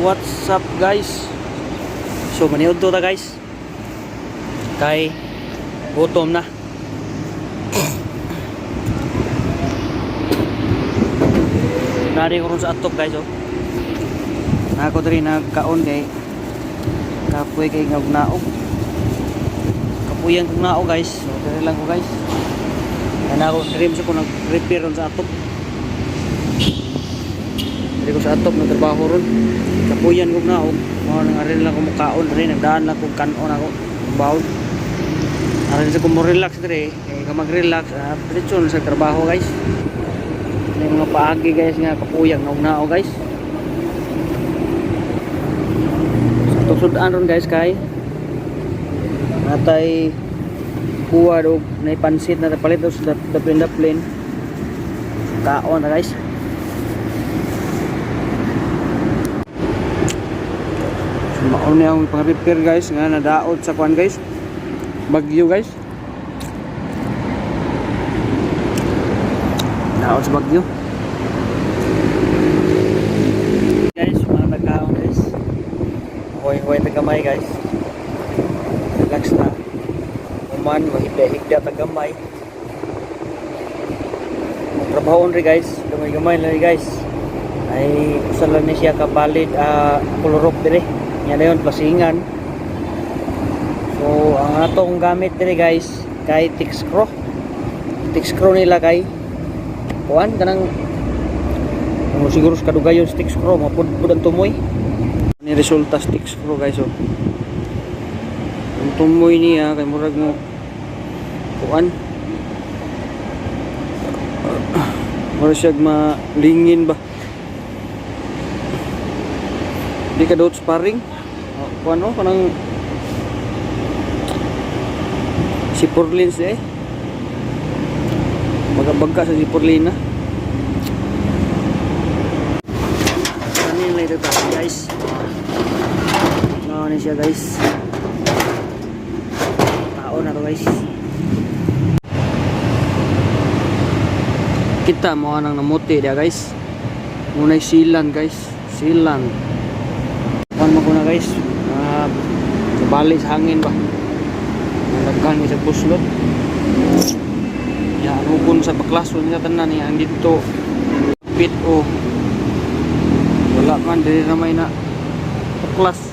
What's up, guys? So maniud ta, guys. Kay gutom na. Nari ko ron sa atop, guys, oh. Na ako diri nagkaon kay kapoy kay ngag naog. Kapuyan kong naog, guys. So diri lang ko, guys. Kaya ako diri sa ko nag-repair ron sa atop. Diri ko sa atop nagtrabaho ron. Kapuyan kong naog. Mao nang arin lang ko mukaon diri, nagdaan lang kog kanon ako. Bawon. Arin sa ko mo relax diri, kay ka mag-relax, diretso na sa trabaho, guys. May mga paagi, guys, nga kapuyang naog nao, guys. Sa atong sudan ron, guys, kay natay kuha og nay pansit na palit sa daplin daplin. Kaon na, guys. So, mao ni ang pang-repair, guys, nga nadaot sa kuan, guys. Bagyo, guys. Daot sa bagyo. Guys, mga nagkaon, guys. Huway-huway ta gamay, guys. Relax na. Human, mahigda-higda ta gamay. Ang trabaho rin, guys, gamay-gamay lang, guys. Ay usa lang ni siya ka valid kulorok dire. Nya na yun, plasingan. So, ang atong gamit dire, guys, kay Tixcro. Tixcro nila kay kuan kanang ano, siguro sa kadugayon sa Tixcro, mapudpud ang tumoy. Ni resulta sa Tixcro, guys, oh. Ang tumoy niya kay murag mo kuan. Murag siya malingin ba. Di ka daot sparring. Oh, kuan oh, kanang si Porlins eh. Bagabagka sa si Porlina. Ano yung later tayo, guys? Ano ni siya, guys? Tao na to, guys. Kita mo nang namuti dia, guys. Muna'y silan, guys. Silan. Kuan mo ko na, guys. Bali sa hangin ba. Nagkan sa buslot. Ya, anugon sa baklason niya tanan niya ang dito. Pit o wala man diri na may na baklas.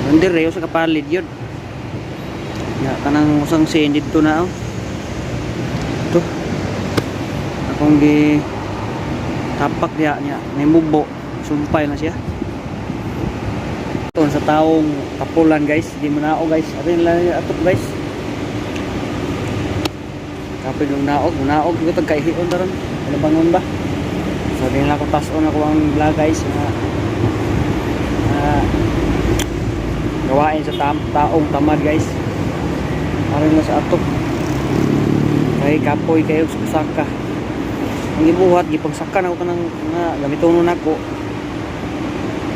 Ang dire sa kapalit yun. Ya, kanang usang sin dito na oh. Ito. Akong gi tapak diya niya, may mubo, sumpay na siya. Ito sa taong kapulan, guys, di mo nao, guys. Arin lang atok, guys. Kapit yung naog, naog ko tag kaihion daron. Ano bangon ba? So di na ako taas-on ako ang vlog, guys, na na gawain sa taong tamad, guys. Arin lang sa atok. Kay kapoy kayo sa saka. Ang gibuhat gipagsaka na ako kanang nga gamitonon nako.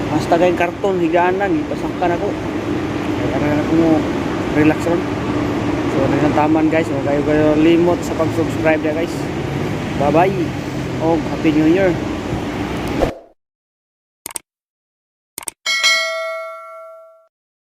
Basta kayong karton higaanan gipasaka nako. Kay aron na ko mo relax ron. So ano yung taman, guys, so kayo kayo limot sa pag-subscribe ya, guys. Bye bye. Og happy New Year.